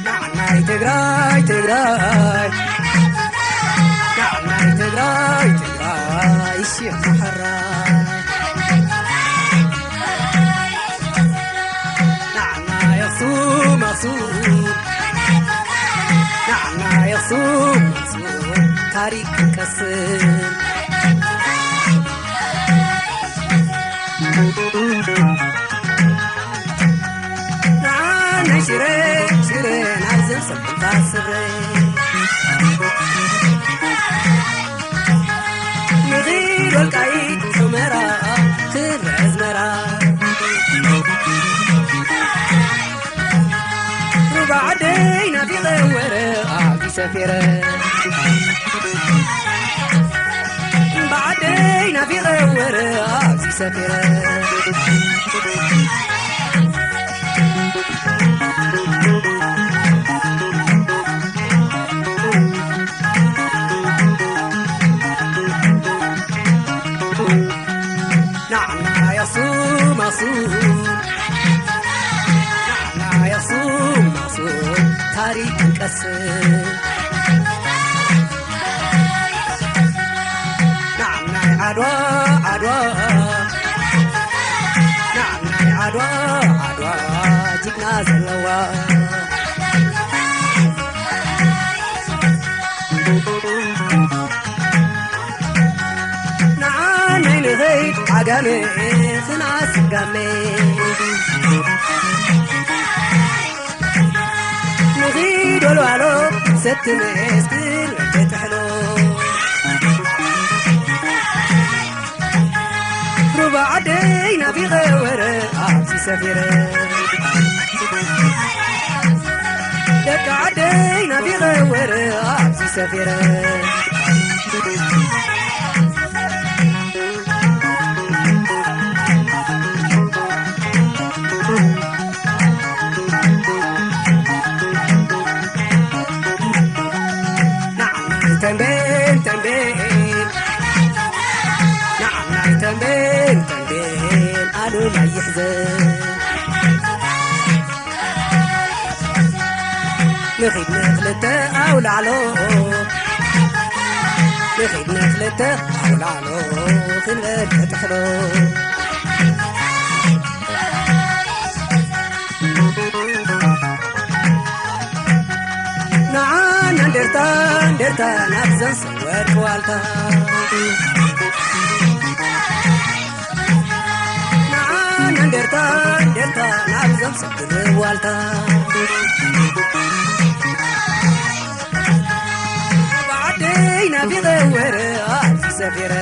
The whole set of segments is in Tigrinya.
ናዕናይ ትግራይ ትግራይ፣ ናዕናይ ትግራይ ትግራይ፣ እሺ ማሕራ። ናዕናይ ኣኽሱም ኣኽሱም፣ ናዕናይ ኣኽሱም ኣኽሱም፣ ታሪክ ክንቀስም። ንዓናይ ሽረ ሽረ፣ ናይዘን ሰበይታት ስረ። ንኺድ ወልቃይት ሑመራ፣ ክብሪ ኣዝመራ። ሩባ ዓደይ ናፊቐ ወረ፣ ኣብዚ ሰፊረ። ሩባ ዓደይ ናፊቐ ወረ፣ ኣብዚ ሰፊረ። ናዕናይ ኣኽሱም ኣኽሱም፣ ናዕናይ ኣኽሱም ኣኽሱም፣ ታሪክ ክንቀስም። ናዕናይ ዓድዋ ዓድዋ፣ ናዕናይ ዓድዋ ዓድዋ፣ ጅግና ዘለዋ። ንዓናይ ንኸይድ ዓጋመ፣ ክንኣስር ጋመ። ንኺድ ወልዋሎ፣ ሰቲ መስክር ወደ ጥሕሎ። ሩባ ዓደይ ናፊቐ ወረ፣ ኣብዚ ሰፊረ። ደቂ ዓደይ ናፊቐ ወረ፣ ኣብዚ ሰፊረ። ንዓናይ ተምቤን ተምቤን፣ ንዓናይ ተምቤን ተምቤን፣ ኣሉላ ይሕዘን። ንኺድ ንኽልተ ኣውላዕሎ፣ ንኺድ ንኽልተ ኣውላዕሎ፣ ክንበል ተጥሕሎ። ንዓና እንዴርታ፣ እንዴርታ፣ ናብዘን ሰወር ዋልታ። ንዓና እንዴርታ፣ እንዴርታ፣ ናብዘን ሰወር ዋልታ። ብዓደይ ናፊቐ ወረ፣ ኣብዚ ሰፊረ።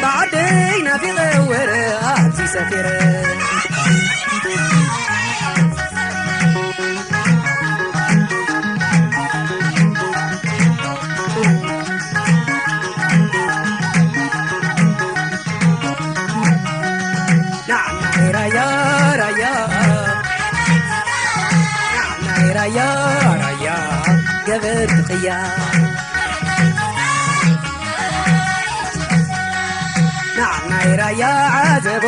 ብዓደይ ናፊቐ ወረ፣ ኣብዚ ሰፊረ። ናዕናይ ራያ ራያ፣ ናዕናይ ራያ ራያ፣ ገበርቲ ቅያ። ናዕናይ ራያ ዓዘቦ፣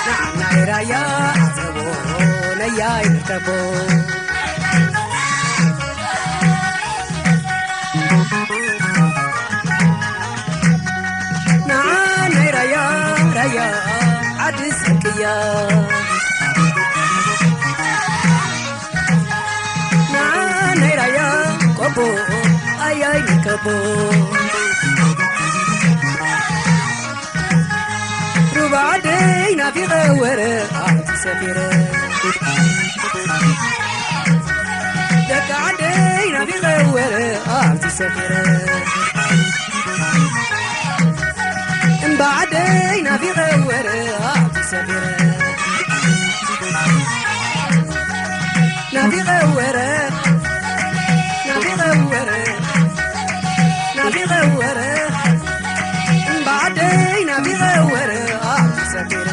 ናዕናይ ራያ ዓዘቦ፣ ነያይ ንርተቦ። ንዓናይ ራያ ራያ ዓዲ ሰብ ቅያ። ንዓናይ ራያ ቆቦ ኣያይ ንከቦ። ሩባ ዓደይ ናፊቐ ወረ፣ ኣብዚ ሰፊረ። ደቂ ዓደይ ናፊቐ ወረ፣ ኣብዚ ሰፊረ። እምባ ዓደይ ናፊቐ ወረ፣ ኣብዚ ሰፊረ። ናፊቐ ወረ፣ ናፊቐ ወረ፣ ናፊቐ ወረ፣ እምባ ዓደይ ናፊቐ ወረ፣ ኣብዚ ሰፊረ።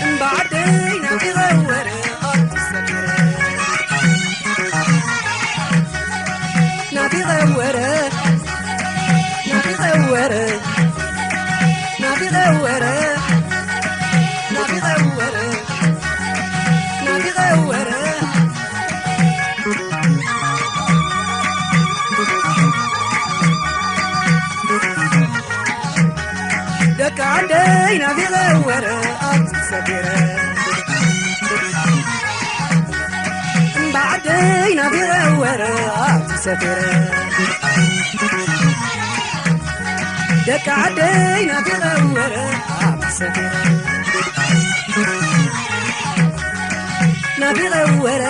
እምባዓደይ ናፊቐ ወረ ኣብቲ ሰፈረ። ናፊቐ ወረ፣ ናፊቐ ወረ፣ ናፊቐ ወረ፣ ናፊቐ ወረ፣ ናፊቐ ወረ። ደቂ ዓደይ ናፊቐ ወረ ኣብቲ ሰፊረ። እምባ ዓደይ ናፊቐ ወረ ኣብቲ ሰፊረ። ደቂ ዓደይ ናፊቐ ወረ ኣብቲ ሰፊረ። ናፊቐ ወረ